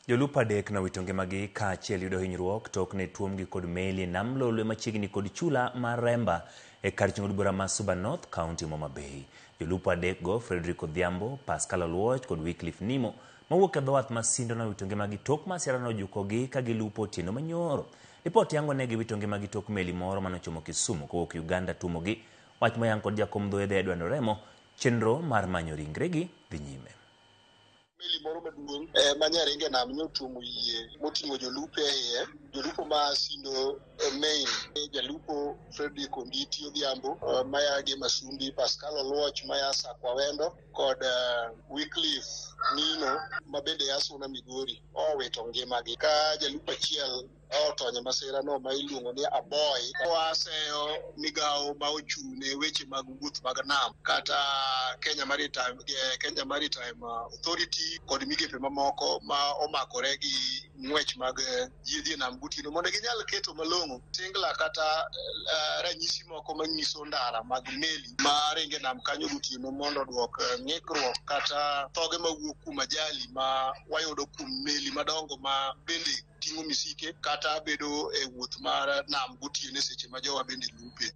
Jolupo adek nowito ngimagi kaachiel yudo hinyruok tok ne tuomgi kod meli e nam Lolwe machiegni kod chula mar Remba e kar chung' od bura ma Suba North, kaunti ma Homa Bay. Jolupo adek go, Fredrick Odhiambo, Pascal Oluoch kod Wycliffe Nimo, mawuok e dho wath ma Sindo nowito ngimagi tok masira nojukogi ka gilupo otieno manyoro. Lipot yango ne giwito ngimagi tok meli moro manochomo Kisumu kowuok Uganda tuomogi. Wach moyang kod jakom dho yedhe Edward Oremo, chenro mar manyo ringregi dhi nyime. Meli moro maduong' eh, ma nyaringe e nam nyotuomo yie moting'o jolupo e iye, jolupo ma Sindo Main, jalupo Fredrick Onditi Odhiambo maya gi Masumbi, Pascal Oluoch maya Sakwa Wendo kod Wycliffe Nino ma bende ya Suna Migori owito ngimagi ka jalupo achiel otony e masira no ma iluongo ni Aboy. Waseyo migawo ma ochung' ne weche mag wuoth mag nam kata Kenya Maritime, Kenya Maritime Authority kod migepe mamoko ma omakore gi ng'wech mag yiedhi e nam gotieno mondo ginyal keto malong'o tingla kata ranyisi moko manyiso ndara mag meli ma ringo e nam kanyo gotieno mondo oduok ng'ikruok kata thoge mawuok kuom ajali ma wayudo kuom meli madongo ma bende ting'o misike kata bedo e wuoth mar nam gotieno e seche ma jowa bende lupe.